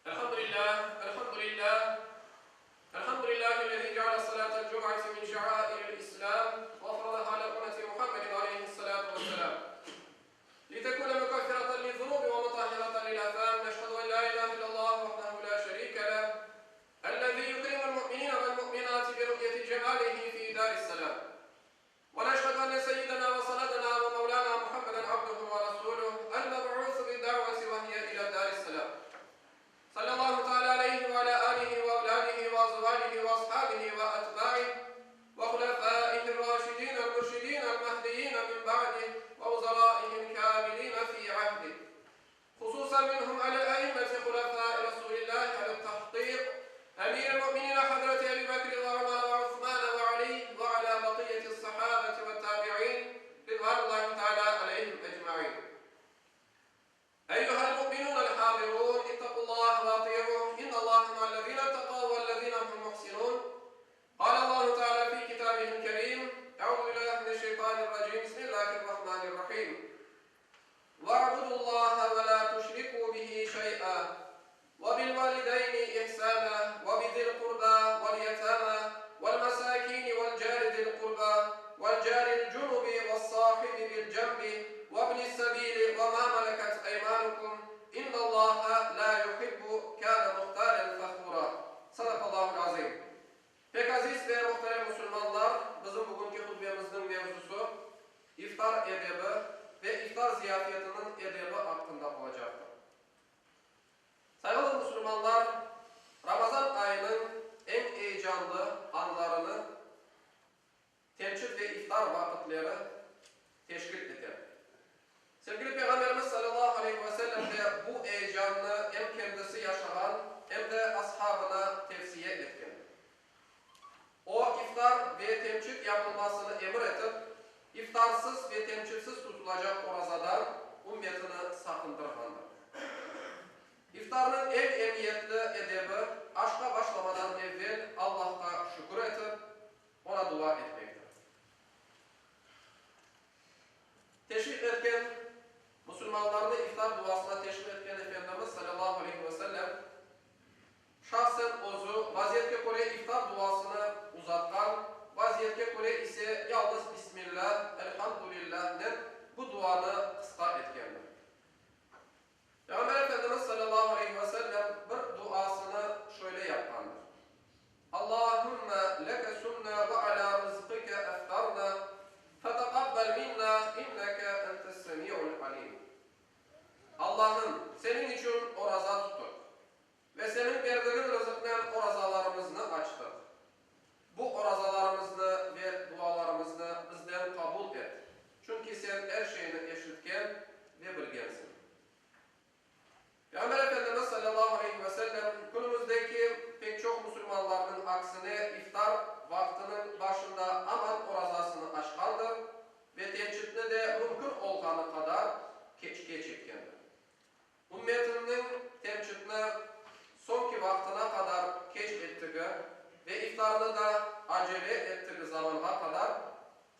Elhamdülillah, elhamdülillah, elhamdülillahi lezî ceale salâtel cum'ati min şeairil İslâm ve faradaha alâ ümmeti Muhammedin aleyhissalâtu vesselâm. Litekûne mükeffireten lizzunûbi ve mutahhireten lil âthâm. Neşhedü en lâ ilâhe illallah vahdehu lâ şerîke leh, ellezî yukrimul mu'minîne vel mu'minâti bi ru'yeti cemâlihi fî dâris selâm. Ve neşhedü enne seyyidena ve senedena ve mevlâna Muhammeden abduhu ve rasûluh, el-meb'ûsu bid-da'veti ve hiye ilâ dâris-selâm. Sallallahu teâlâ aleyhi ve alâ âlihi ve evlâdihi ve azvâcihi ve ashâbihi ve etbâih ve hulefâihir-râşidîn el-mürşidîn el-mehdiyîn min ba'dih ve vuzerâihil kâmilîn fî ahdih. Hususan minhum alel-a'immeti hulefâi Resûlillâhi alel-tahkîk, Emîr-il-mu'minîn Hazreti Ebî Bekr ve Ömer ve Osman ve Alî ve alâ bakiyyeti's-sahâbeti ve't-tâbi'în ridvânullâhi teâlâ aleyhim ecmaîn. Eyyühel-mu'minûnel-hâzirûn, ittaqullâhe ve atî'ûh, innallâhe ma'allezîne ittekav vellezîne hum muhsinûn. Kâlellâhu teâlâ fî kitâbihil kerîm, Eûzü billâhi mineşşeytânirracîm, Bismillâhirrahmânirrahîm. Ve'budullâhe ve lâ tuşrikû bihi şey'a ve bil valideyni ihsâna ve bizil kurbâ vel yetâmâ vel mesâkîni vel câri zil kurbâ vel câril cunubi ve's-sâhibi bil cenbi vebnis-sebîli ve mâ meleket eymânukum innallâhe lâ yuhibbu kâne muhtâlen fehûrâ. Sadakallâhul azîm. Pek aziz ve muhterem musulmanlar, bizim bugünki hutbemizniñ mevzusı iftar edebi ve iftar ziyafetiniñ edebi aqqında olacaqtır. Sayğılı musulmanlar, Ramazan ayınıñ eñ eyecanlı anlarını Temçit ve iftar vaqıtleri teşkil eter. Sevgili Peyğamberimiz salâllahu aleyhi ve sellem de bu eyecannı em kendisi yaşağan, em de ashabına tevsiye etken. O, iftar ve temçit yapılmasını emir etip, iftarsız ve temçitsiz tutulacaq orazadan ümmetini saqındırğandır. İftarnıñ eñ emiyetli edebi, aşqa başlamadan evvel Allahqa şükür etip, Oña dua etmektir. Teşviq etken, Musulmanlarnı iftar duasına teşviq etken Efendimiz salâllahu aleyhi ve sellem, şahsen özü vaziyetke köre iftar duasını uzatqan, vaziyetke köre ise yalnız Bismillâh, Elhamdülillâhnen bu duanı qısqa etkendir. Peyğamber Efendimiz salâllahu aleyhi ve sellem bir duasını şöyle yapqandır, Allahümme leke sumna ve alâ rızqike eftarna, fetaqabbel minna inneke entes-semi'ul alim. Allahım, Seniñ içün oraza tuttıq ve Seniñ berdigiñ rızıqnen orazalarımıznı açtıq. Bu orazalarımıznı ve dualarımıznı bizden qabul et, çünki Sen er şeyni eşitken ve bilgensiñ. Peyğamber Efendimiz salâllahu aleyhi ve sellem künümüzdeki pek çoq musulmanlarnıñ aksine iftar vaqtınıñ başında aman orazasını açqandır ve temçitni de mümkün olğanı qadar keçke çekkendir. Ümmetimniñ temçitni soñki vaqtına qadar keç ettigi ve iftarnı da acele ettigi zamanğa qadar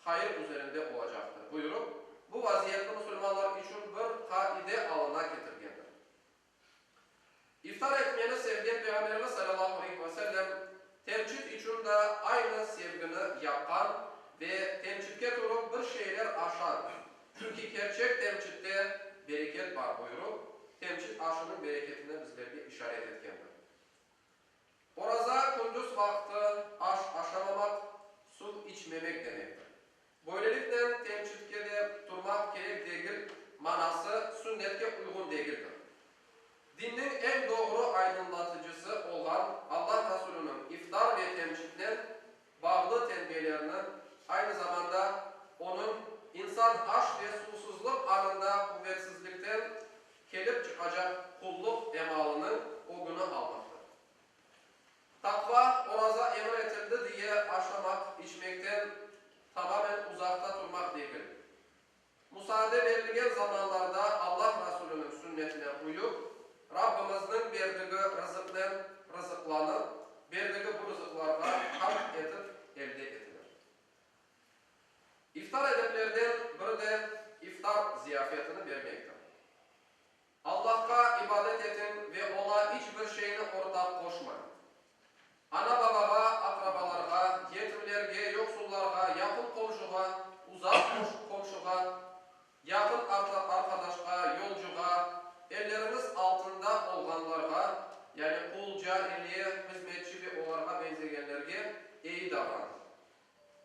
hayır üzerinde olacaqtır, buyurıp, bu vaziyetni musulmanlar içün bir qaide alına ketirgendir. İftar etmeni sevgen Peyğamberimiz salâllahu aleyhi ve sellem temçit içün da aynı sevgini yapqan ve temçitke turıp bir şeyler aşan, çünki kerçek temçitte bereket bar buyurıp, temçit aşınıñ bereketini bizlerge işaret etkendir. Oraza kündüz vaqtı aş aşamamaq, suv içmemek demektir. Böyleliknen temçitke de turmaq kerek degil manası sünnetke uyğun degildir. Dinniñ eñ doğru aydınlatıcısı olğan Allah Rasulünıñ iftar ve temçitnen bağlı tenbiyelerini, aynı zamanda onıñ insan aş ve suvsuzlıq anında quvvetsizlikten kelip çıqacaq qulluq emalınıñ ögüni almaqtır. Taqva, oraza emir etildi diye aşamaq, içmekten tamamen uzaqta turmaq degil. Musaade berilgen zamanlarda Allah Rasuliniñ sünnetine uyıp, Rabbimizniñ berdigi rızıqnen rızıqlanıp, berdigi bu rızıqlarğa hamd etip elde etilir. İftar edeplerden biri de iftar ziyafetini bermektir. Allahqa. ibadet etiñ ve Oña iç bir şeyni ortaq qoşmañ. Ana-babağa, aqrabalarğa, yetimlerge, yoqsullarğa, yaqın qomşuğa, uzaq qomşuğa, yaqın arqadaşqa, yolcuğa, elleriñiz altında olğanlarğa, yani qul, cariye, hızmetçi ve olarğa beñzegenlerge eyi davranıñ.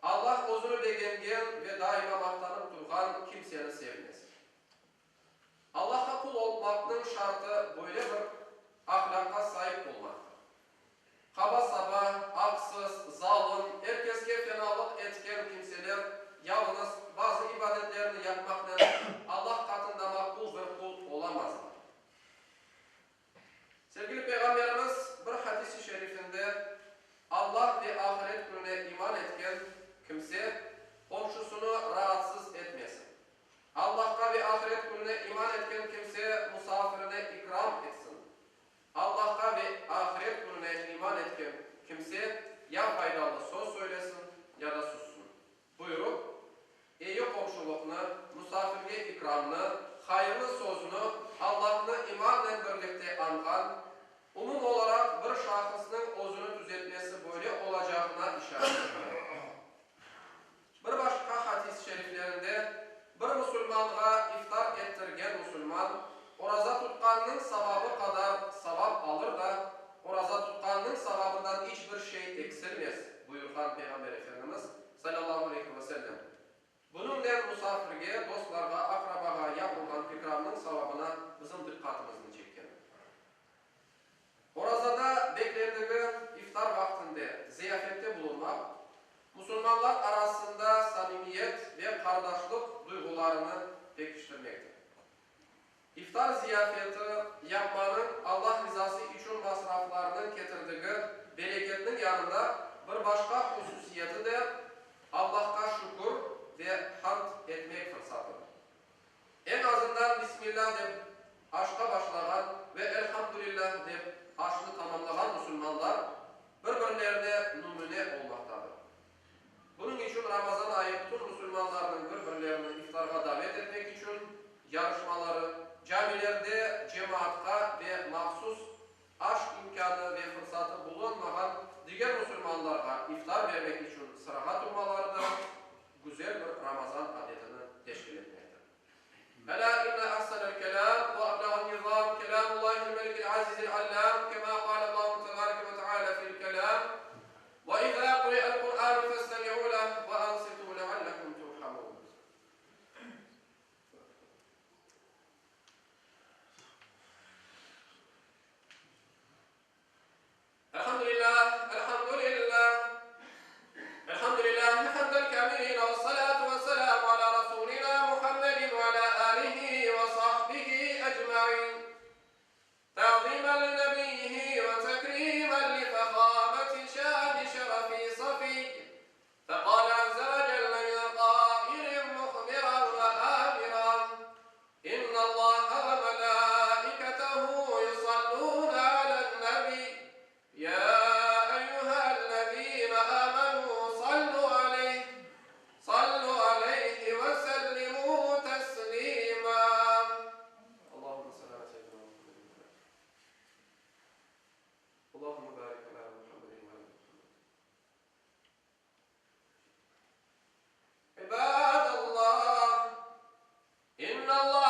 Allah özüni begengen ve daima maqtanıp turğan kimseni sevmez. Allahqa qul olmaqnıñ şartı böyle bir ahlâqqa saip olmaqtır. Qaba-saba, aqsız, zalım, er keske fenalıq etken kimseler yalıñız bazı ibadetlerni yapmaqnen Allah qatında maqbul bir qul olamazlar. Sevgili Peyğamberimiz bir hadis-i şerifinde, Allah ve ahiret kününe iman etken kimse qomşusını raatsız etmesin. Allahqa ve ahiret kününe iman etken kimse musafirine ikram etsin. Allahqa ve ahiret kününe iman etken kimse ya faydalı söz söylesin, ya da sussun. Buyurıp, eyi qomşulıqnı, musafirge ikramnı, hayırlı sözni, Allahnı imannen birlikte añğan, umum olaraq bir şahısnıñ özüni tüzetmesi böyle olacağına işaret etti. Bir başqa hadis şeriflerinde, Bir musulmanğa iftar ettirgen musulman, oraza tutqannıñ savabı qadar savap alır da, oraza tutqannıñ savabından iç bir şey eksilmez, buyurğan Peyğamber Efendimiz, salâllahu aleyhi ve sellem. Bunıñnen musafirge, dostlarğa, aqrabağa yapılğan ikramnıñ savabına bizim diqqatımıznı çekken. Orazada beklendigi iftar vaqtinde ziyafette bulunmaq, musulmanlar arasında samimiyet ve qardaşlıq duyğularını pekiştirmektir. İftar ziyafeti yapmanıñ Allah rizası içün masraflarnıñ ketirdigi bereketniñ yanında bir başqa hususiyeti de Allahqa şükür ve hamd etmek fırsatıdır. Eñ azından Bismillah dep aşqa başlağan ve Elhamdülillah dep aşnı tamamlağan musulmanlar bir-birlerine nümüne olmaqtadır. Bunıñ içün Ramazan ayı bütün musulmanlarnıñ bir-birlerini iftarğa davet etmek içün yarışmaları, camilerde cemaatqa ve mahsus aş imkânı ve fırsatı bulunmağan diger musulmanlarğa iftar bermek içün sırağa turmaları da güzel bir Ramazan adetini teşkil etmektir. Elâ inne ahsenel kelâm ve eblağen nizâm kelâmullâhil melikil azizil allâm kemâ kâlellâhu tebâreke ve teâlâ fil kelâm, Ve izâ kuri'el Kur'ânu festemi'û leh ve ansitû leallekum turhamûn. Elhamdülillah, elhamdülillah, elhamdülillahi hamden kâmilîn ve salâtu ve selâmu alâ rasûlinâ Muhammedin ve alâ âlihi ve sahbihi ecmaîn. Ta'zîmen li nebiyyihi ve tekrîmen li fehâmeti şâni şerefi safî. Feqâle azze ve celle min qâilin muhbiran ve âmiran, İnnallâhe ve melâiketehu yusallûne alen-nebî, yâ eyyühellezîne âmenû sallû aleyh, sallû aleyhi ve sellimû teslîmâ. Allahümme salli alâ seyyidinâ Muhammedin ve alâ Allahümme bârik alâ Muhammedin ve alâ Muhammed. İbadallah, İnnallah.